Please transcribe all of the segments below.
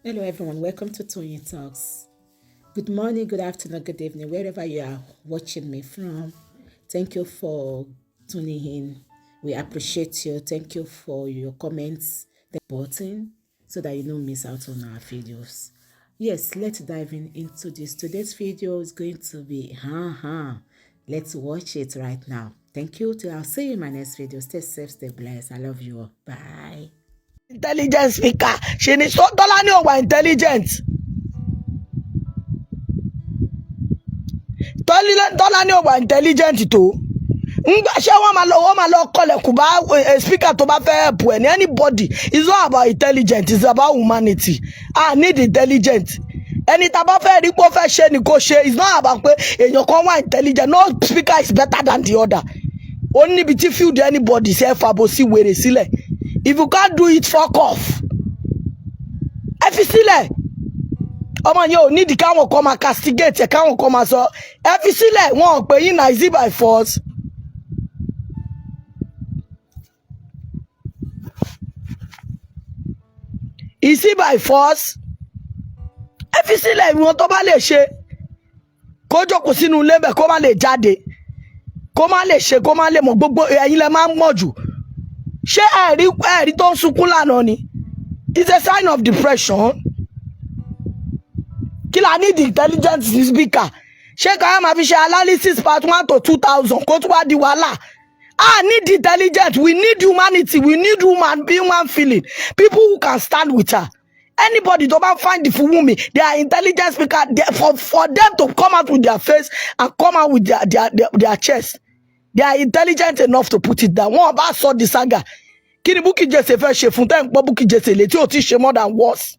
Hello everyone, welcome to Toyeen Talks. Good morning, good afternoon, good evening, wherever you are watching me from. Thank you for tuning in. We appreciate you. Thank you for your comments, the button, so that you don't miss out on our videos. Yes, let's dive in into this. Today's video is going to be Let's watch it right now. Thank you. Till I'll see you in my next video. Stay safe, stay blessed. I love you all. Bye. Intelligent speaker ṣe ni Tọ́lá ní ò wà intelligent. Tọ́lá ní ò wà intelligent tó ngbà ṣé wọ́n máa lọ kọlẹ̀kùn bá speaker tó bá fẹ́ help ẹ̀ ní anybody. It's not about intelligent, it's about humanity. I need intelligent. Ẹni tá a bá fẹ́ rí pé ó fẹ́ ṣe ni kò ṣe. It's not about pé èèyàn kan wà intelligent. No speaker is better than the other. Ó níbi tí field anybody ṣe é fàbọ̀ sí wèrè sílẹ̀. If you can't do it, fuck off. Ẹ fi sílẹ̀. Ọmọ yẹn ò nídìí káwọn kan máa castigate ẹ, káwọn kan máa sọ. Ẹ fi sílẹ̀. Wọn ò pè yín na. Is it by force? Is it by force? Ẹ fi sílẹ̀. Ìwọ̀n tó bá lè ṣe, kó jókòó sínú ilé bẹ̀, kó má lè jáde, kó má lè ṣe, kó má lè mọ̀. Gbogbo ẹ̀yin lẹ máa ń mọ̀ jù. Ṣé ẹ̀rí tó ń sunkún lánàá ni? It's a sign of depression. Kí la need intelligent speaker? Ṣé ká máa fi ṣe analysis part 1 to 2,000 kó tún wá di wàhálà? I need intelligent. We need humanity. We need human feeling, people who can stand with her. Anybody tó bá find the Wunmi, they are intelligent speaker. For them to come out with their face and come out with their chest, they are intelligent enough to put it down. Wọn bá sọ di saga. Kí ni Bukky Jesse fẹ́ ṣe fún tẹ́ ń pọ́ Bukky Jesse létí ò tí ì ṣe more than worse?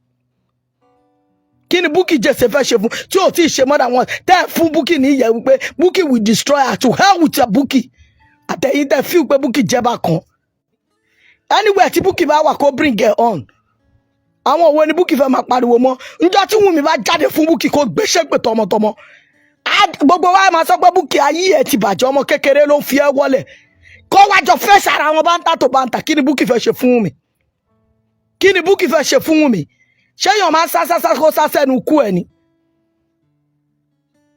Kí ni Bukky Jesse fẹ́ ṣe fún tí ò tí ì ṣe more than once tẹ́ ẹ̀ fún Bukky ní ìyẹn wípé Bukky will destroy her? To hell with your Bukky. Àtẹ̀yìn tẹ́ feel pé Bukky jẹ́ bákan, anywhere tí Bukky bá wà, kó bring it on. Àwọn òwe ni Bukky fẹ́ máa pariwo mọ́. Njọ́ tí Wùnmí bá jáde fún Bukky, kó gbé ṣépè tọmọtọmọ. Gbogbo wa máa sọ pé Bukky, ayé ẹ ti bàjẹ́, ọmọ kékeré ló ń fi ẹ́ wọlé. Kó wájọ fẹ́sì ara wọn bá ń tà tó bá ń tà. Kí ni Bukky fẹ́ ṣe fún Wùnmí? Kí ni Bukky fẹ́ ṣe fún Wùnmí? Ṣé èèyàn máa ń sá sá sá kó sá sẹ́nu kú ẹ̀ ni?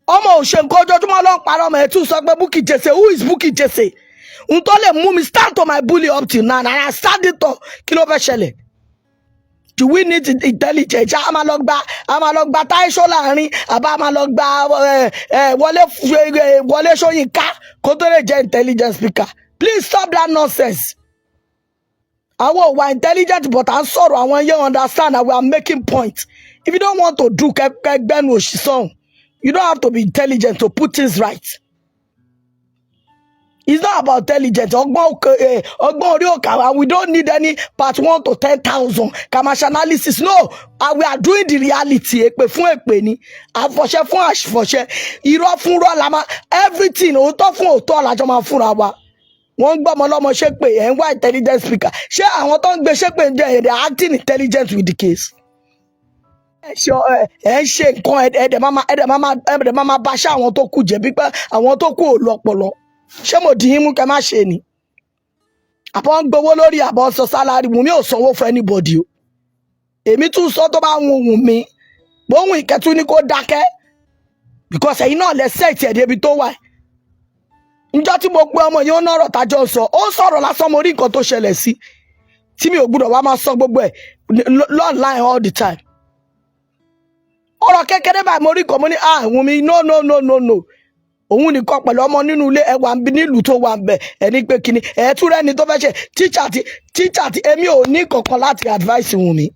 Ọmọ ò ṣe nǹkan, ojoojúmọ́ ló ń parọ́ ọmọ ẹ̀. Tún sọ pé Bukky Jesse. Who is Bukky Jesse? N tó lè mú mi stand to my bully up till now and I stand it up. Kí ló fẹ́ ṣẹlẹ̀? Do we need intelligence? A máa lọ gba táìsọ láàrin, àbá a máa lọ gba ẹ ẹ Wọlé Wọlé Ṣóyínká kó tó lè jẹ́ intelligent speaker? Please stop that nonsense. Àwọn ò wà intelligent, but à ń sọ̀rọ̀, àwọn yẹn understand that we are making point. If you don't want to do, kẹgbẹ́nu òṣìṣàn. You don't have to be intelligent to put things right. It's not about intelligence. Ọgbọ́n òkè ọgbọ́n orí òkè, and we don't need any part 1 to 10,000 commercial analysis. No, and we are doing the reality. Èpè fún èpè ni, àfọ̀ṣẹ fún àfọ̀ṣẹ, irọ́ fún irọ́ la máa, everything, òótọ́ fún òótọ́ làjọ máa fúnra wa. Wọ́n ń gbọ́ ọmọ ọlọ́mọ ṣépè, ẹ̀ ń wá intelligent speaker. Ṣé àwọn tó ń gbé ṣépè ń jẹ́ ẹ̀, they are acting intelligent with the case? Ẹ ṣe ẹ ń ṣe nǹkan, ẹ dẹ̀ máa bá ṣe àwọn tó kù jẹ́ bí pé àwọn tó kù ò lọ́pọlọ. Ṣé mo dì í mú kẹ́ má ṣe ni? Àbọ̀ ń gbowó lórí, àbọ̀ ń sọ salary. Wùnmí ò sanwó fún anybody o. Èmi tún sọ, tó bá ń wùn mí bóhùn ìkẹtù ní kó dákẹ́, because ẹ̀yin náà lẹ set ẹ̀ débi tó wà. Njọ́ tí mo pe ọmọ yìí, ó nọ̀rọ̀ tájọ́ sọ, ó sọ̀rọ̀ lásán, mo rí nǹkan tó ṣẹlẹ̀ sí tí mi ò gbúdọ̀ wá máa sọ gbogbo ẹ̀ online all the time. Ọ̀rọ̀ kékeré báyìí, mo rí nǹkan, mo ní, "Ah, Wùnmí, no, no, no, no, no." Òun nìkan pẹ̀lú ọmọ nínú ilé ẹ wà ń bí nílùú tó wà ń bẹ̀. Ẹni pé kíni ẹ̀ tún rẹ́ni tó fẹ́ ṣe tíṣà tí tíṣà tí. Èmi ò ní kankan láti advice Wùnmí.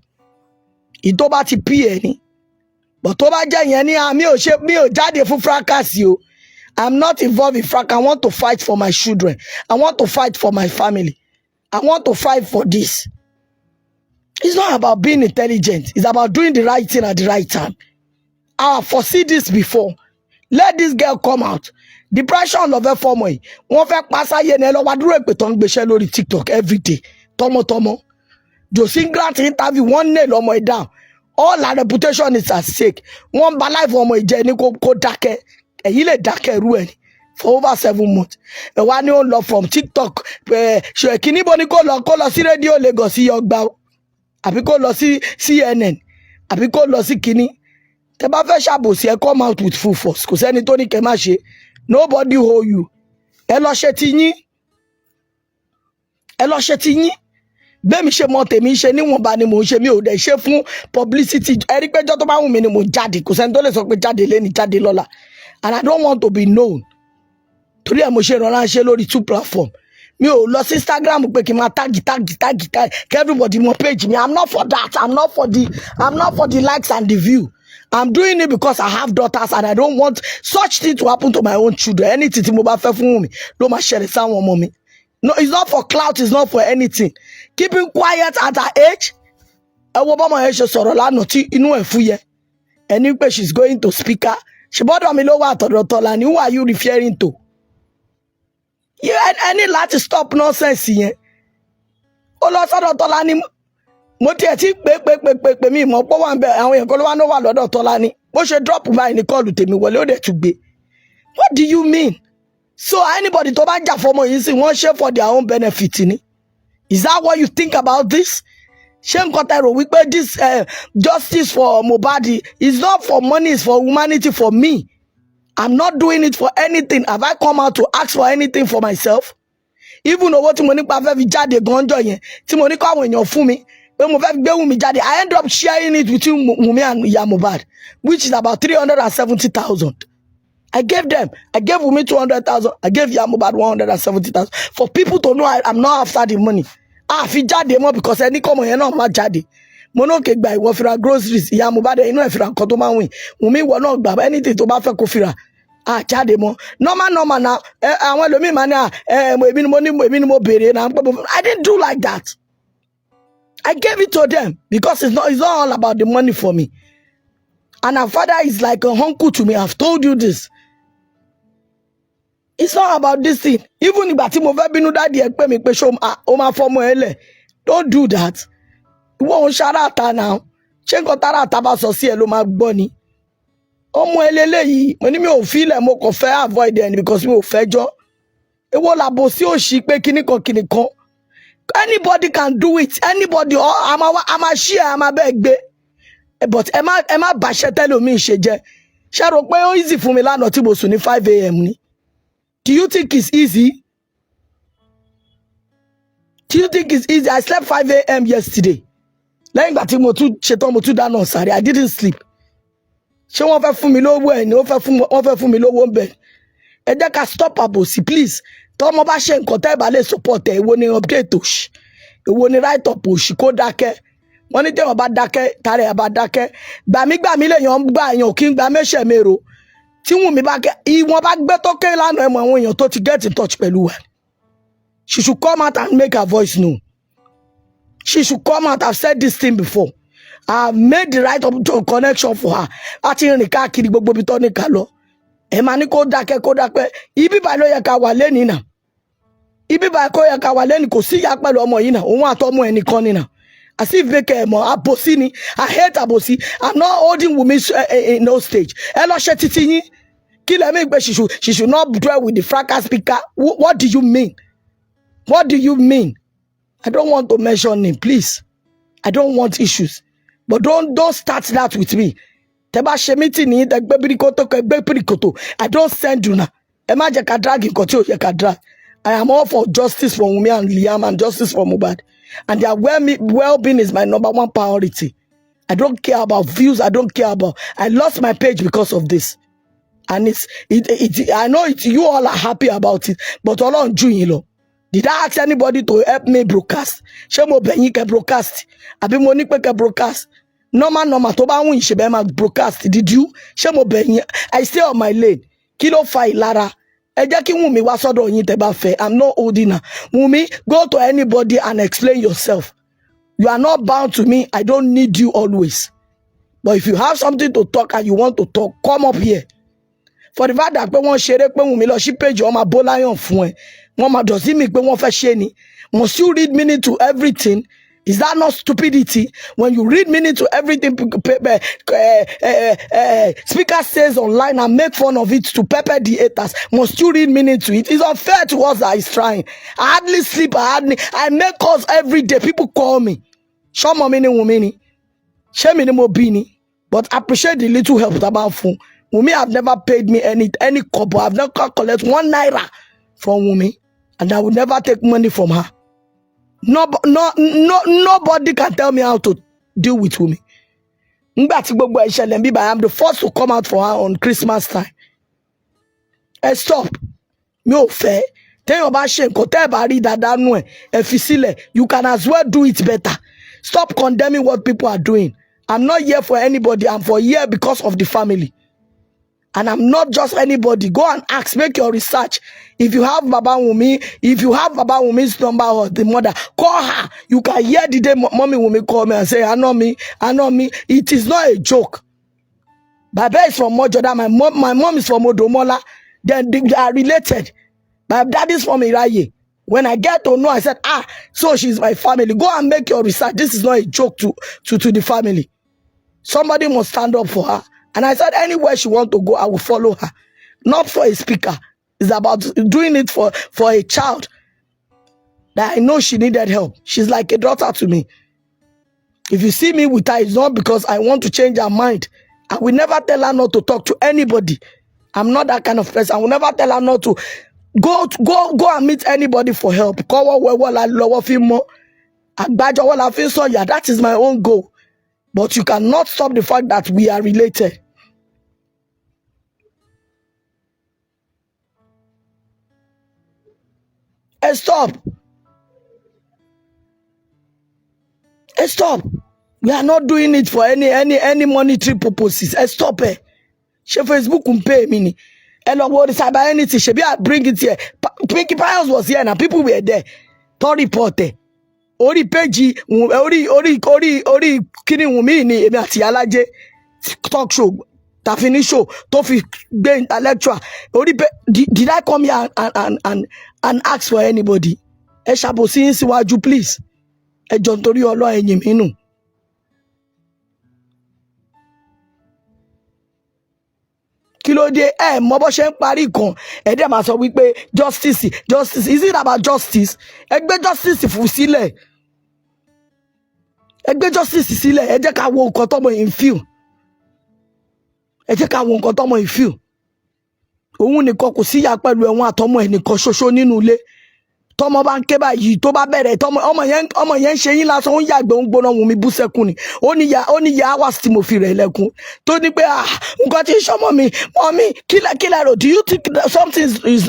Ìtó bá ti pí ẹ ní bọ̀, tó bá jẹ́ yẹn ní àmì ò ṣe, mi ò jáde fún fracas o. I'm not involved in fracas. I want to fight for my children. I want to fight for my family. I want to fight for this. It's not about being intelligent. It's about doing the right thing at the right time. I foresee this before. Let this girl come out. Depression ló fẹ́ fọmọ yìí. Wọ́n fẹ́ pa sáyé ni. Ẹ lọ wá dúró èpè tó ń gbéṣẹ́ lórí TikTok everyday tọmọtọmọ. Josie grant interview, wọ́n nail ọmọ yìí down. All her reputation is at stake. Wọ́n ba life ọmọ yìí jẹ́ ní kó dákẹ́. Ẹ̀yin lè dákẹ́ irú ẹ̀ ni for over 7 months? Ẹ wá ní ó ń lọ from TikTok. Ẹ ṣe kíní bo ni kó lọ? Kó lọ sí rédíò Lagos yọ gbà, àbí kó lọ sí CNN? Àbí kó lọ sí kinní. Tẹ bá fẹ́ ṣàbòsí, ẹ come out with full force. Kò sẹ́ni tó ní kẹ́ má ṣe. Nobody hold you. Ẹ lọ ṣe ti yín, ẹ lọ ṣe ti yín. Bẹ́ẹ̀mi ṣe mọ tèmi ṣe níwọ̀nba ni mò ń ṣe. Mi ò dẹ̀ ṣe fún publicity. Ẹ rí pé jọ́ tó bá wù mí ni mò ń jáde. Kò sẹ́ni tó lè sọ pé jáde lẹ́ni, jáde lọ́la, and I don't want to be known. Torí ẹ̀ mo ṣe rọra ṣe lórí two platform. Mi ò lọ sí Instagram pé kí n máa tag, tag, tag, tag kí everybody mọ page mi. I'm not for that. I'm not for the likes and the view. I'm doing it because I have daughters and I don't want such thing to happen to my own children. Anything tí mo bá fẹ́ fún mi ló máa ṣẹlẹ̀ sáwọn ọmọ mi. No, it's not for clout, it's not for anything. Keeping quiet at her age. Ẹ wo bọ́mọ yẹn ṣe sọ̀rọ̀ lánàá tí inú ẹ̀ fúyẹ́. Ẹni pé she's going to speaker. Ṣùgbọ́dọ̀ mi ló wà àtọ̀dọ̀ Tọ́lá ni. Who are you referring to? Ẹ ní láti stop nonsense yẹn. Ó lọ sọ́dọ̀ Tọ́lá ni. Mo tiẹ̀ ti pé pé pé pé pé mi mọ̀ pé wà ń bẹ. Àwọn èèyàn kan ló wá ló wà lọ́dọ̀ Tọ́lá ni. Bó ṣe drop báyìí ní call tèmi wọlé, ó dẹ̀ tún gbé. What do you mean? So anybody tó bá jà fọmọ yìí sí, wọ́n ṣe for their own benefit ni? Is that what you think about this? Ṣé nǹkan tẹ́ rò wípé this justice for Mohbad is not for money, it's for humanity? For me, I'm not doing it for anything. Have I come out to ask for anything for myself? Even owó tí mo nípa fẹ́ fi jáde ganjọ yẹn, tí mo ní kó àwọn èèyàn fún mi pé mo fẹ́ gbé Wùmí jáde, I end up sharing it between Wùmí and Ìyá Mohbad, which is about 370,000. I gave them. I gave Wùmí 200,000. I gave Ìyá Mohbad 170,000 for people to know I'm not after the money. Àfi jáde mọ́ because ẹni kọ́mọ yẹn náà má jáde. Mo ní òkè gba, ìwọ fira groceries. Ìyá Mohbad, inú ẹ̀ fira nǹkan tó máa ń wìn. Wùmí, ìwọ náà gbà anything tó bá fẹ́ kó fira. À jáde mọ́. Normal normal na ẹ. Àwọn ẹlòmíì máa ní à ẹ, èmi ni mo ní, èmi ni mo béèrè náà pé I didn't do like that. I gave it to them because it's not all about the money for me. And her father is like a uncle to me. I've told you this. It's not about this thing. Even ìgbà tí mo fẹ́ bínú, daddy ẹ pé mi pé ṣé o máa fọmọ ẹ lẹ̀. Don't do that. Ìwọ òun ṣara àta náà. Ṣé nǹkan tára àta bá sọ sí ẹ ló máa gbọ́ ni? Ọmọ ẹ lélẹ́yìí, mo ní mi ò fílẹ̀, mo kàn fẹ́ avoid ẹ because mi ò fẹ́ jọ́. Èwo làbò sí òṣì pé kíní kan kíní kan. Anybody can do it. Anybody, a máa wá, a máa ṣí ẹ, a máa bẹ́ẹ̀ gbé. But ẹ má bàṣẹ tẹ́lòmíì ṣe jẹ́. Ṣé rò pé ó easy fún mi lánàá tí mo sùn ní 5 a.m. ni? Do you think it's easy? Do you think it's easy? I slept 5 a.m. yesterday. Lẹ́yìn ìgbà tí mo tún ṣetán, mo tún dáná sáré. I didn't sleep. Ṣé wọ́n fẹ́ fún mi lówó ẹ̀ ni? Wọ́n fẹ́ fún mi lówó ń bẹ̀. Ẹ jẹ́ ká stop àbòsí, please. Tọ́mọ bá ṣe nǹkan tẹ́ ẹ bá lè support ẹ̀, èwo ni update òṣì? Èwo ni write up òṣì? Kó dákẹ́. Wọ́n ní téèyàn bá dákẹ́, tààrẹ ẹ̀ bá dákẹ́. Gbàmígbàmí lèèyàn ń gbà, èèyàn kí ń gba méṣẹ̀ mèrò. Tí Wùnmí bá kẹ́, ìwọ̀n bá gbé tó ké lánàá, ẹ̀ mọ̀ àwọn èèyàn tó ti get in touch pẹ̀lú wa. She should come out and make her voice known. She should come out. I've said this thing before. I've made the right connection for her. A ti rìn káàkiri gbogbo ibi tó ní ká lọ. Ẹ máa ní kó dákẹ́, kó dákẹ́. Ibi báyìí ló yẹ ká wà lẹ́nìí náà. Ibi báyìí kó yẹ ká wà lẹ́nìí. Kò sí ìyá pẹ̀lú ọmọ yìí náà. Òun àtọmọ ẹ̀ nìkan ni náà. As if bẹ́kẹ̀ ẹ̀ mọ̀ àbòsí ni. I hate àbòsí. I'm not holding Wunmi in no stage. Ẹ lọ ṣe títí yín. Kí lẹ́mí pé she should not dwell with the fracas speaker? What do you mean? What do you mean? I don't want to mention name, please. I don't want issues. But don't start that with me. Tẹ́ bá ṣe meeting ní tẹ́ gbé bíríkótó kẹ́ gbé bíríkótó. I don't send you now. Ẹ má jẹ́ ká drag nǹkan tí ò yẹ ká drag. I am all for justice for Wunmi and Liam and justice for Mohbad. And their well-being is my number one priority. I don't care about views. I don't care about. I lost my page because of this. And it's it, it I know it, you all are happy about it, but Ọlọ́run jù yín lọ. Did I ask anybody to help me broadcast? Ṣé mo bẹ̀ yín kẹ́ broadcast? Àbí mo ní pé kẹ́ broadcast? Normal normal tó bá ń wùn ṣe bẹ́ẹ̀ máa broadcast. Did you? Ṣé mo bẹ̀ yín? I stay on my lane. Kí ló fa ìlara? Ẹ jẹ́ kí Wùnmí wá sọ́dọ̀ yín tẹ́ bá fẹ́. I'm not holding her. Wùnmí, go to anybody and explain yourself. You are not bound to me. I don't need you always. But if you have something to talk and you want to talk, come up here. For the fact that pé wọ́n ṣeré pé Wùnmí lọ sí page, wọ́n máa bó láyàn fún ẹ. Wọ́n máa dọ̀sí mi pé wọ́n fẹ́ ṣe ni. Must you read meaning to everything? Is that not stupidity? When you read meaning to everything speaker says online and make fun of it to pepper the haters, must you read meaning to it? It's unfair to us that is trying. I hardly sleep. I make calls every day. People call me. Ṣọ́mọ mi ni Wùnmí ni. Ṣé mi ni mo bí ni? But appreciate the little help tá a bá ń fún. Wunmi have never paid me any kobo. I've never collect 1 naira from Wunmi, and I will never take money from her. No, no, no, nobody can tell me how to deal with Wunmi. Ngbà tí gbogbo ẹ̀ ṣẹlẹ̀ bíbá, I am the first to come out for her on Christmas time. Ẹ stop, mi ò fẹ́. Téèyàn bá ṣe nǹkan tẹ́ ẹ bá rí dáadáa nú ẹ̀, ẹ fi sílẹ̀. You can as well do it better. Stop condemning what people are doing. I'm not here for anybody. I'm for here because of the family, and I'm not just anybody. Go and ask, make your research. If you have Baba Wunmi, if you have Baba Wunmi's number or the mother, call her. You can hear the day Mommy Wunmi call me and say, "I know me, I know me." It is not a joke. Baba is from Mojoda. My mom is from Odomola. Then they are related. My dad is from Iraye. When I get to know, I said, "Ah, so she's my family." Go and make your research. This is not a joke to the family. Somebody must stand up for her. And I said, anywhere she want to go, I will follow her. Not for a speaker. It's about doing it for a child that I know she needed help. She's like a daughter to me. If you see me with her, it's not because I want to change her mind. I will never tell her not to talk to anybody. I'm not that kind of person. I will never tell her not to go and meet anybody for help. Kọ́wọ́ wẹwọ́ la lọ́wọ́ fi mọ́. Àgbájọwọ́ la fi ń sọ̀yà. That is my own goal. But you cannot stop the fact that we are related. Ẹ stop. Ẹ stop. We are not doing it for any monetary purposes. Ẹ stop ẹ. Ṣé Facebook ń pay mi ni? Ẹ lọ wo cyber anything. Ṣebí I bring it here. Pinky Pius was here and people were there. Tó report ẹ. Orí péjì orí kíní Wùnmí ni èmi àti Alájẹ talk show tàfi show tó fi gbé intellectual orí pé did I come here and ask for anybody? Ẹ ṣàbòsí yín síwájú, please. Ẹ jọ, nítorí Ọlọ́run, ẹ̀yìn mi nù. Kí ló dé? Ẹ mọ bó ṣe ń parí kan, ẹ dẹ̀ máa sọ wípé justice, justice. Is it about justice? Ẹ gbé justice fún sílẹ̀. Ẹ gbé justice sílẹ̀. Ẹ jẹ́ ká wo nǹkan tọ́mọ yìí ń feel. Ẹ jẹ́ ká wo nǹkan tọ́mọ yìí feel. Òun nìkan, kò síyà pẹ̀lú ẹ̀wọ̀n àtọmọ ẹ̀ nìkan ṣoṣo nínú ilé. Tọmọ bá ń ké báyìí, tó bá bẹ̀rẹ̀ tọmọ, ọmọ yẹn ń ṣe yín lásán, ó ń yàgbẹ́, ó ń gbóná. Wùnmí bú sẹ́kùn ni. Ó ní ya hours tí mo fi rẹ̀ lẹ́kún tó ní pé, "Ah, nǹkan tí ń ṣọmọ mi, mọ́ mi, kílẹ̀ rò? Do you think that something is"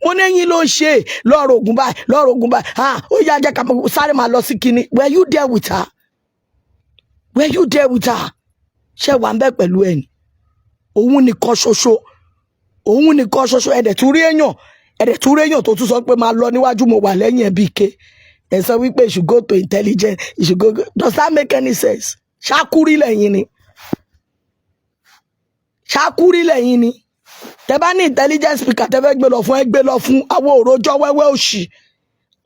Mo ní eyín ló ń ṣe, lọ́ọ̀rọ̀ ògùn báyìí, lọ́ọ̀rọ̀ ògùn báyìí. Ah, ó yá, jẹ́ ká sáré máa lọ sí kinní. Were you there with her? Were you there with her? Ṣé wà ń bẹ́ pẹ̀lú ẹ̀ ni? Òun nìkan ṣoṣo, òun nìkan ṣoṣo. Ẹ̀dẹ̀ tún rí èèyàn tó tún sọ pé máa lọ níwájú, mo wà lẹ́yìn ẹ̀ bíi ike. Ẹ̀ sọ wípé you should go to intelligence, you should go. Does that make any sense? Ṣákúrí lẹ́yìn ni, ṣákúrí lẹ́yìn ni. Tẹ bá ní intelligence speaker tẹ fẹ́ gbé lọ fún, ẹ gbé lọ fún. Àwọn òròjọ́ wẹ́wẹ́ òṣì,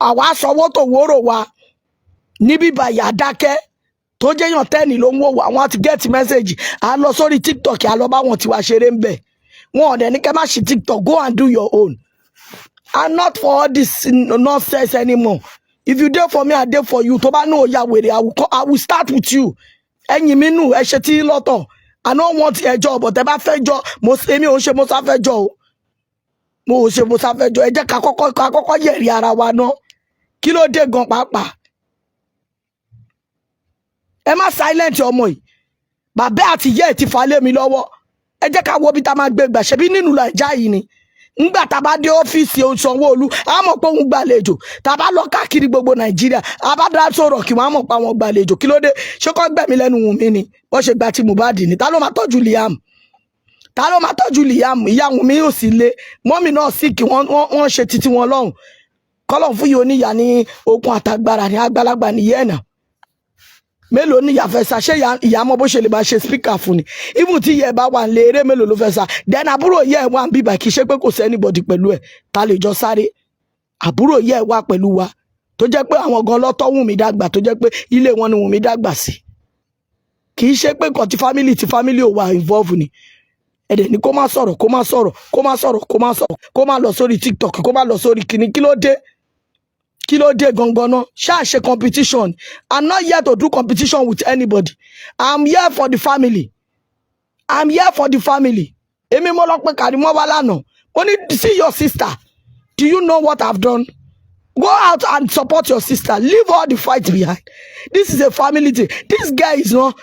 àwa sanwó tó wóró wa níbí báyà dákẹ́ tó jẹ́yàn tẹ́ẹ̀nì ló ń wò wá. Wọ́n ti get message. À ń lọ sórí TikTok, à lọ bá wọn tiwa ṣeré ń bẹ̀. Wọn ò dẹ̀ ní kẹ́ má ṣe TikTok. Go and do your own. I'm not for all this nonsense anymore. If you dey for me, I dey for you. Tó bá ní òòyà wèrè, I will start with you. Ẹ̀yìn mi nù, ẹ ṣe tí lọ́tọ̀. I no want ẹjọ́, but ẹ bá fẹ́ jọ mo, èmi ò ń ṣe mo sáfẹ́ jọ o. Mo ò ṣe mo sáfẹ́ jọ. Ẹ jẹ́ ká kọ́kọ́ yẹ̀rí ara wa ná. Kí ló dé gan pàápàá? Ẹ má silent ọmọ yìí. Bàbá àti ìyá ẹ̀ ti fà lé mi lọ́wọ́. Ẹ jẹ́ ká wo bí tá a máa gbé gbà. Ṣebí nínú Nàìjà yìí ni. Ńgbà tá a bá dé ọ́fíìsì Sanwó-Olú, a mọ̀ pé òun gbàlejò. Tá a bá lọ káàkiri gbogbo Nàìjíríà, a bá dá sọ̀rọ̀ kí wọ́n á mọ̀ pé àwọn gbàlejò. Kí ló dé? Ṣé kọ́ gbẹ̀mí lẹ́nu Wùnmí ni? Wọ́n ṣe gba ti Mohbad ni. Ta ló máa tọ́jú Liam? Ta ló máa tọ́jú Liam? Ìyá Wùnmí ò sí lé, mọ́mì náà sì kí wọ́n ṣe títí wọn lọ́hùn. Kọ́lọ̀ fún yìí oníyà ní okun àtàgbára ní àgbàlagbà nìyẹn náà. Mélòó ní ìyá fẹ́ sá? Ṣé ìyá mọ bó ṣe lè máa ṣe speaker fún ni? Even tí ìyá ẹ bá wà nílé, eré mélòó ló fẹ́ sá? Then àbúrò ìyá ẹ wà ń bíbà. Kì í ṣe pé kò sí anybody pẹ̀lú ẹ̀ ta lè jọ sáré. Àbúrò ìyá ẹ wà pẹ̀lú wa, tó jẹ́ pé àwọn gan lọ́tọ́ Wùnmí dàgbà, tó jẹ́ pé ilé wọn ni Wùnmí dàgbà sí. Kì í ṣe pé nǹkan tí family ò wà involve ni. Ẹ̀dẹ̀ ni kó má sọ̀rọ̀, kó má sọ̀rọ̀, kó má sọ̀rọ̀, kó má sọ̀rọ̀, kó má lọ sórí TikTok, kó má lọ sórí kìnní. Kí ló dé? Kí ló dé gangan náà? Ṣáà ṣe competition. I'm not here to do competition with anybody. I'm here for the family. I'm here for the family. Èmi mo lọ pé Kàrímọ́ wá lánàá. Mo ní, "See your sister. Do you know what I've done? Go out and support your sister. Leave all the fight behind. This is a family thing. This guy is not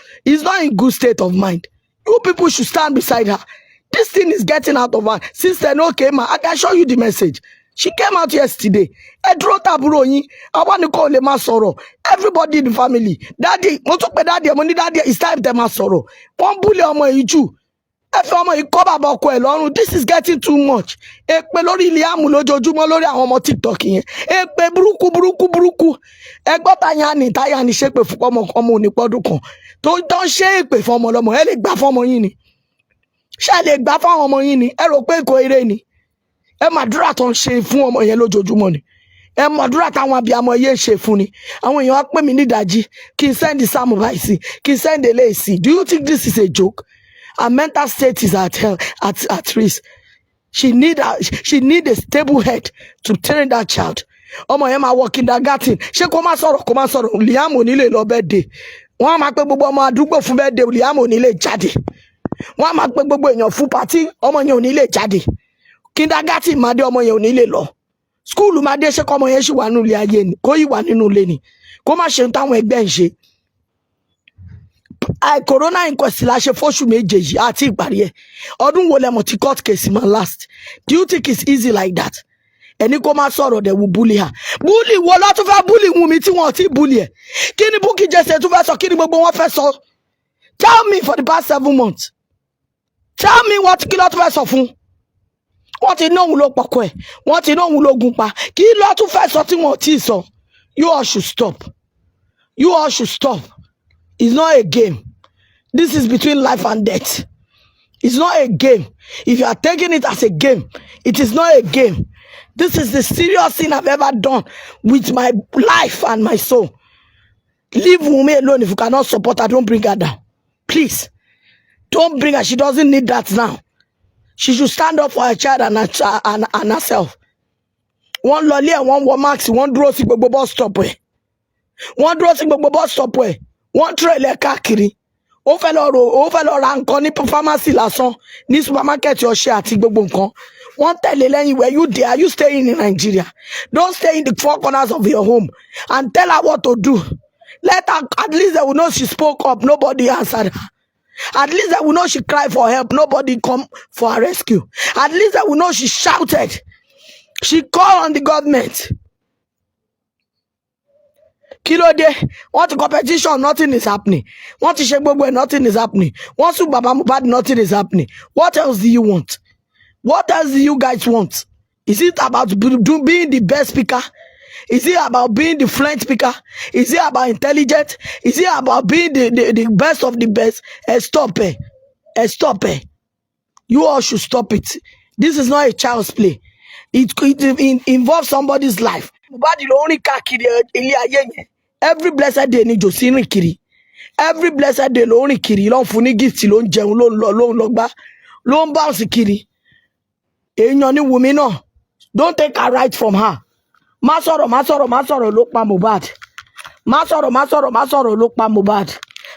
in good state of mind. You people should stand beside her. This thing is getting out of hand." Sister no came out. I can show you the message. She came out yesterday. Ẹ dúró tàbúrò yín. Àwa ni kò lè máa sọ̀rọ̀. Everybody in the family. Daddy, mo tún pe daddy ẹ̀, mo ní, "Daddy, it's time tẹ́ máa sọ̀rọ̀. Wọ́n bully ọmọ yìí jù. Ẹ fi ọmọ yìí kọ́ bàbá ọkọ ẹ̀ lọ́rùn. This is getting too much." Èpè lórí Liam lójoojúmọ́ lórí àwọn ọmọ TikTok yẹn. Èpè burúkú burúkú burúkú. Ẹgbọ́n táyà ní táyà ní ṣépè fún ọmọ ọmọ onípọ́dún kan tó ń ṣe èpè fún ọmọ ọlọ́mọ. Ẹ lè gbà fún ọmọ yín ni? Ṣé ẹ lè gbà fún àwọn ọmọ yín ni? Ẹ rò pé kò eré ni? Ẹ màdúrà tó ń ṣe fún ọmọ yẹn lójoojúmọ́ ni? Ẹ màdúrà táwọn abiyamọ yẹn ń ṣe fún ni? Àwọn èèyàn á pè mí nídàájí kí n send sáàmù báyìí sí, kí n send eléyìí sí. Do you think this is a joke? Her mental state is at hell, at risk. She need a stable head to train that child. Ọmọ yẹn máa wọ kindergarten. Ṣé kó má sọ̀rọ̀? Kó má sọ̀rọ̀? Liam ò ní lè lọ birthday. Wọ́n á máa pe gbogbo ọmọ àdúgbò fún birthday, Liam ò ní lè jáde. Wọ́n á máa pe gbogbo èèyàn fún party, ọmọ yẹn ò ní lè jáde. Kindergarten máa dé, ọmọ yẹn ò ní lè lọ. School máa dé. Ṣé kọ́ ọmọ yẹn ṣì wà nínú ilé ayé ni? Kó yìí wà nínú ilé ni, kó má ṣe táwọn ẹgbẹ́ ń ṣe. Coroner inquest la ṣe fóṣù 7 yìí àti ìparí ẹ̀. Ọdún wo lẹ́mọ̀ tí court case máa last? Do you think it's easy like that? Ẹni kó má sọ̀rọ̀, dẹ̀ wù bully her. Bully wo ló tún fẹ́ bully Wùnmí tí wọ́n ti bully ẹ̀? Kí ni Bukky Jesse tún fẹ́ sọ? Kí ni gbogbo wọn fẹ́ sọ? Tell me, for the past 7 months, tell me what. Kí ló tún fẹ́ sọ fún? Wọ́n ti ní òun ló pọkọ ẹ̀, wọ́n ti ní òun ló gun pa. Kí ló tún fẹ́ sọ tí wọ́n ò tí ì sọ? You all should stop. You all should stop. It's not a game. This is between life and death. It's not a game. If you are taking it as a game, it is not a game. This is the serious thing I've ever done with my life and my soul. Leave Wunmi alone. If you cannot support her, don't bring her down. Please, don't bring her. She doesn't need that now. She should stand up for her child and herself. Wọ́n lọ ilé ẹ̀, wọ́n wọ mask, wọ́n dúró sí gbogbo bus stop ẹ̀. Wọ́n dúró sí gbogbo bus stop ẹ̀. Wọ́n trail ẹ̀ káàkiri. Ó fẹ́ lọ ra nǹkan ní pharmacy lásán, ní supermarket, ọṣẹ àti gbogbo nǹkan. Wọ́n tẹ̀lé lẹ́yìn. Where you dey? Are you staying in Nigeria? Don't stay in the four corners of your home and tell her what to do. Let her, at least they will know she spoke up, nobody answered her. At least they will know she cried for help, nobody come for her rescue. At least they will know she shouted, she called on the government. Kí ló dé? Wọ́n ti competition, nothing is happening. Wọ́n ti ṣe gbogbo ẹ̀, nothing is happening. Wọ́n sue baba Mohbad, nothing is happening. What else do you want? What else do you guys want? Is it about being the best speaker? Is it about being the fluent speaker? Is it about intelligent? Is it about being the best of the best? Ẹ stop ẹ. Ẹ stop ẹ. You all should stop it. This is not a child's play. It involves somebody's life. Mohbad ló ń rìn káàkiri ilé ayé yẹn. Every blessed day ni Jòsí rìn kiri. Every blessed day ló ń rìn kiri, ló ń fún ní gift, ló ń jẹun, ló ń lọ, ló ń lọ gbá, ló ń bounce kiri. Èèyàn ní Wùmí náà. Don't take her right from her. Má sọ̀rọ̀, má sọ̀rọ̀, má sọ̀rọ̀ ló pa Mohbad. Má sọ̀rọ̀, má sọ̀rọ̀, má sọ̀rọ̀ ló pa Mohbad.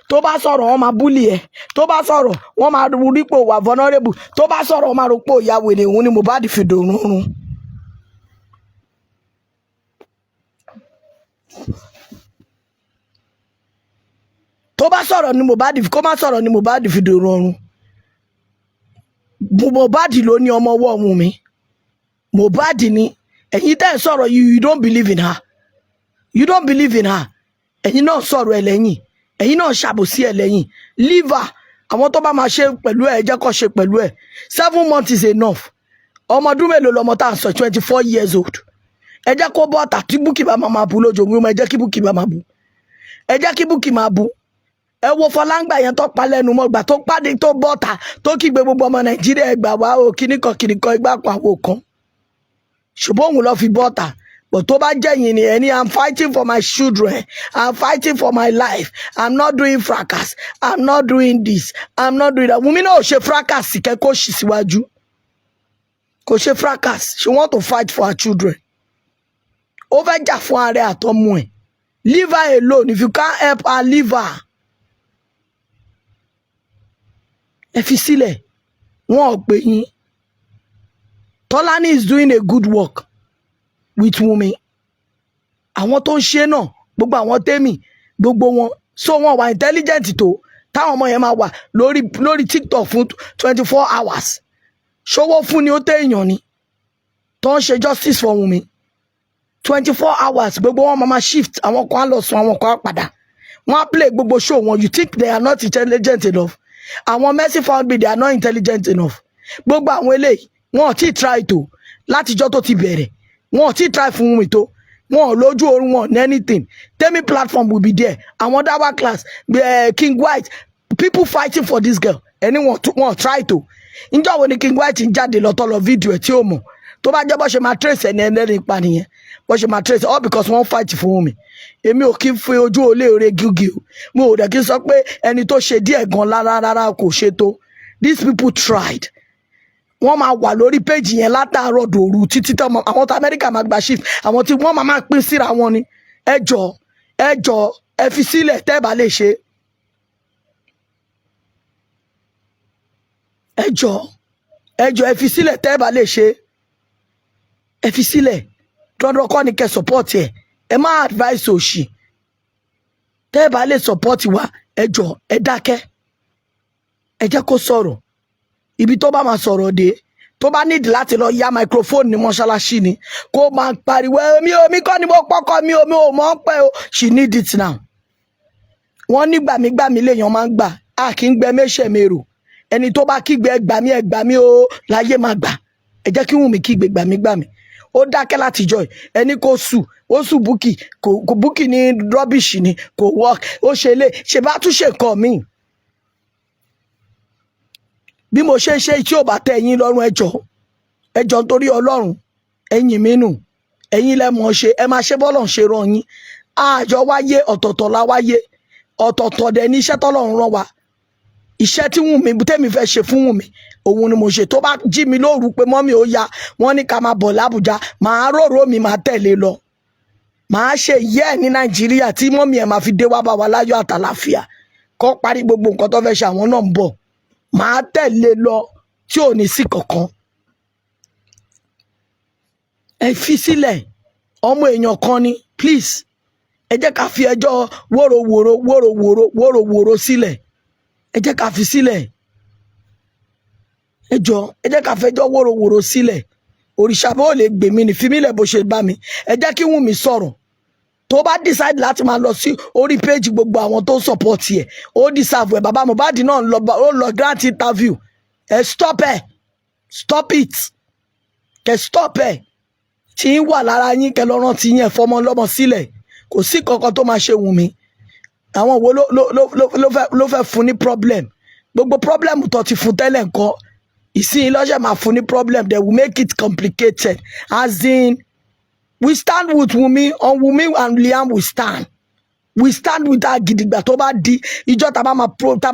Tó bá sọ̀rọ̀, wọ́n máa bully ẹ̀. Tó bá sọ̀rọ̀, wọ́n máa rí pé ó wà vulnerable. Tó bá sọ̀rọ̀, wọ́n máa rò pé ó ya wèrè. Òun ni Mohbad fi dòrún run. Tó bá sọ̀rọ̀ ni Mohbad, kó má sọ̀rọ̀ ni Mohbad fi dòrún ọ̀run. Mohbad ló ní ọmọ ọwọ́ Wùnmí. Mohbad ni. Ẹ̀yin tẹ́ ẹ̀ sọ̀rọ̀, you don't believe in her. You don't believe in her. Ẹ̀yin náà sọ̀rọ̀ ẹ̀ lẹ́yìn. Ẹ̀yin náà ṣàbòsí ẹ̀ lẹ́yìn. Leave her. Àwọn tó bá máa ṣe pẹ̀lú ẹ̀, jẹ́ kó ṣe pẹ̀lú ẹ̀. 7 months is enough. Ọmọ ọdún mélòó lọmọ tá à ń sọ? 24 years old. Ẹ jẹ́ kó bọ́ ọ̀tà. Tí Bukky bá máa bu lójoojúmọ́, ẹ jẹ́ kí Bukky bá máa bu. Ẹ jẹ́ kí Bukky máa bu. Ẹ wo Fọláńgbà yẹn tó pa lẹ́nu mọ́ gbà tó pàdé tó bọ́ta tó kígbe, "Gbogbo ọmọ Nàìjíríà, ẹ gbà wá o," kíníkan kíníkan, igbá kan àwo kan. Ṣùgbọ́n òun lọ fi bọ́ta. But tó bá jẹ́yìn ni ẹni, "I'm fighting for my children, I'm fighting for my life, I'm not doing fracas, I'm not doing this, I'm not doing that." Wùmí náà ò ṣe fracas kẹ́kọ̀ọ́ ṣì síwájú. Kò ṣe fracas. She want to fight for her children. Ó fẹ́ jà fún ara ẹ̀ àtọmọ ẹ̀. Leave her alone. If you can't help her, leave her. Ẹ fi sílẹ̀, wọn ò pè yín. Tọ́lání is doing a good work with Wunmi. Àwọn tó ń ṣe náà, gbogbo àwọn tèmi, gbogbo wọn, so wọn wà intelligent tó táwọn ọmọ yẹn máa wà lórí TikTok fún 24 hours. Ṣọwọ́ fún ni ó téèyàn ni tó ń ṣe justice for Wunmi 24 hours. Gbogbo wọn máa shift, àwọn kan á lọ sùn, àwọn kan á padà, wọn á play gbogbo show wọn. You think they are not intelligent enough? Àwọn Mercy Found Me, they are not intelligent enough? Gbogbo àwọn eléyìí, wọn ò tí ì try tó látijọ́ tó ti bẹ̀rẹ̀. Wọn ò tí ì try fún Wunmi tó. Wọn ò lójú oorun, wọn ní anything. Temi platform will be there, àwọn Dawa class, King White, people fighting for this girl. Ẹni wọn try to. Njọ́ wo ni King White ń jáde lọ́tọ̀ lọ fídíò ẹ̀ tí ó mọ̀? Tó bá jẹ́ bó ṣe máa trace ẹni ẹlẹ́ni pa nìyẹn, bó ṣe máa trace, all because wọ́n fight fún mi. Èmi ò kí ń fi ojú olóore gígì o. Mo ò dẹ̀ kí n sọ pé ẹni tó ṣe díẹ̀ gan rárá rárá kò ṣe tó. These people tried. Wọ́n máa wà lórí péjì yẹn látàárọ̀ dòru títí tọ́ àwọn tó Amẹ́ríkà máa gba shift, àwọn tí wọ́n máa pín síra wọn ni. Ẹ jọ, ẹ jọ, ẹ fi sílẹ̀ tẹ́ ẹ bá lè ṣe. Ẹ jọ, ẹ jọ, ẹ fi sílẹ̀ tẹ́ ẹ bá lè ṣe. Ẹ fi sílẹ̀. Dandan kọ́ ni kẹ́ support ẹ. Ẹ má advice òṣì. Tẹ́ ẹ bá lè support wa, ẹ jọ, ẹ dákẹ́. Ẹ jẹ́ kó sọ̀rọ̀ ibi tó bá máa sọ̀rọ̀ dé. Tó bá nídìí láti lọ yá microphone ní mọ́ṣáláṣí ni kó máa pariwo, "Èmi ò mi kọ́ ni mo pọ́kọ́ mi ò mi ò mọ̀ ọ́n pẹ́ o." She need it now. Wọ́n ní gbàmígbàmí lèèyàn máa ń gbà, a kì í gbẹ méṣẹ̀ mèrò. Ẹni tó bá kígbe "Ẹgbàmí, ẹgbàmí o" láyé máa gbà. Ẹ jẹ́ kí Wùnmí kígbe gbàmígbàmí. Ó dákẹ́ látijọ́ yìí. Ẹni kò sù, ó sù Bukky, kò Bukky ní rubbish ni kò work. Ó ṣe lé ṣe bá tún ṣe nǹkan míì. Bí mo ṣe ń ṣe, tí ò bá tẹ́ ẹ̀yin lọ́rùn, ẹ jọ̀ọ́, ẹ jọ̀ọ́, nítorí Ọlọ́run, ẹ̀yin mi nù. Ẹ̀yin lẹ mọ̀ ṣe, ẹ máa ṣe bọ́lọ̀ ń ṣe rán yín. Àjọ wáyé ọ̀tọ̀ọ̀tọ̀ la wáyé, ọ̀tọ̀ọ̀tọ̀ dẹ̀ ní iṣẹ́ tọ́lọ́run rán wa. Iṣẹ́ tí Wùnmí tẹ́mi fẹ́ ṣe fún Wùnmí, òun ni mo ṣe. Tó bá jí mi lóru pé, "Mummy, ó ya, wọ́n ní ká máa bọ̀ lábùjá," màá rorò mi, màá tẹ̀lé lọ, màá ṣe ìyẹ́ ẹ̀ ní Nàìjíríà tí mummy ẹ̀ máa fi dé wá bá wa láyọ̀ àtàlàfíà. Kọ́ parí gbogbo nǹkan tó fẹ́ ṣe, àwọn náà ń bọ̀, màá tẹ̀lé lọ tí ò ní sí kankan. Ẹ fi sílẹ̀, ọmọ èèyàn kan ni. Please, ẹ jẹ́ ká fi ẹjọ́ wóróworó wóróworó wóróworó sílẹ̀. Ẹ jẹ́ ká fi sílẹ̀. Ẹ jọ, ẹ jẹ́ ká fẹjọ́ wóróworó sílẹ̀. Òrìṣà bó lè gbè mí ní fi mí lẹ̀ bó ṣe bá mi. Ẹ jẹ́ kí Wùnmí sọ̀rọ̀. Tó bá decide láti máa lọ sí orí péjì gbogbo àwọn tó ń support ẹ̀, ó deserve ẹ̀. Bàbá Mohbad náà lọ, ó lọ grant interview. Ẹ stop ẹ, stop it, kẹ stop ẹ. Tí ń wà lára yín, kẹ lọ rántí yín. Ẹ fọmọ lọ́mọ sílẹ̀. Kò sí kankan tó máa ṣe Wùnmí. Àwọn wo ló fẹ́ fún ní problem? Gbogbo problem tó ti fún tẹ́lẹ̀ nǹkan ìsìn lọ́sẹ̀ máa fún ní problem. They will make it complicated. As in, we stand with Wunmi. On Wunmi and Liam, we stand, we stand with her gidigba. Tó bá di ìjọ tá bá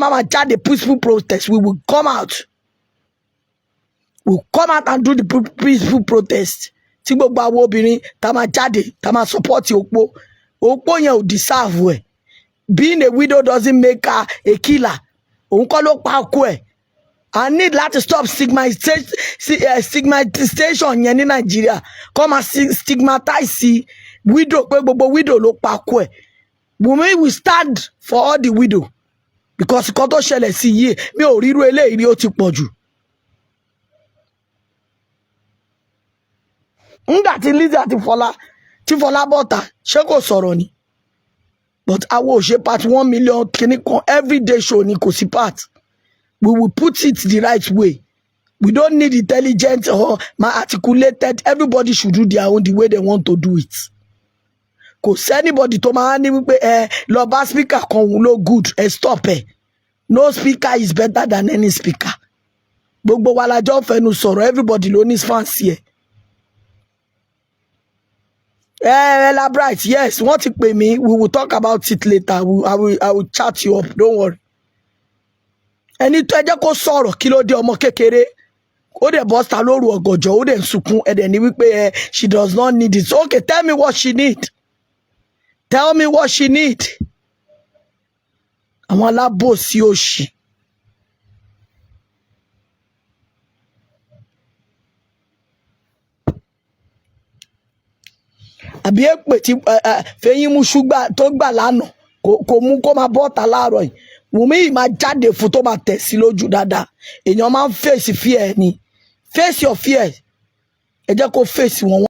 máa jáde peaceful protest, we will come out, we will come out and do the peaceful protest tí gbogbo àwọn obìnrin tá máa jáde, tá máa support opó. Opó yẹn ò deserve ẹ̀. Being a widow doesn't make her a killer. Òun kọ́ ló pa ọkọ ẹ̀. I need láti stop stigmatization yẹn ní Nàìjíríà, kọ́ máa stigmatize widow pé gbogbo widow ló pa ọkọ ẹ̀. Wunmi will stand for all the widow because nǹkan tó ṣẹlẹ̀ sí yìí, mi ò ríru eléyìí rí, ó ti pọ̀ jù. Ńgbà tí Lizzy àti Fọlá, tí Fọlá bọ́ta, ṣé kò sọ̀rọ̀ ni? But àwọn ò ṣe part 1 million kìíní kan. Everyday show ni, kò sí part. We will put it the right way. We don't need intelligent or ma articulated. Everybody should do their own the way they want to do it. Kò sí anybody tó máa ní wípé ẹ lọ bá speaker kan, òun ló good. Ẹ stop ẹ. No speaker is better than any speaker. Gbogbo wa la jọ ń fẹnu sọ̀rọ̀. Everybody ló ní fans ẹ̀. Ẹ Ella Bright, yes, wọ́n ti pè mí. We will talk about it later. I will chat you up, don't worry. Ẹni tó ẹ jẹ́ kó sọ̀rọ̀. Kí ló dé? Ọmọ kékeré Ó dẹ̀ bọ́ta lóru ọ̀gànjọ́, ó dẹ̀ ń sunkún. Ẹ dẹ̀ ní wípé ẹ she does not need it. Okay, tell me what she need. Tell me what she need. Àwọn alábòsí òṣì. Àbí èpè tí Fẹ́yìn mú ṣúgbà tó gbà lánàá kò mú kó máa bọ́ta láàárọ̀ yìí. Wùmí yìí máa jáde fún tó máa tẹ̀ sí lójú dáadáa. Èèyàn máa ń face fear ni. Face your fear. Ẹ jẹ́ kó face wọn.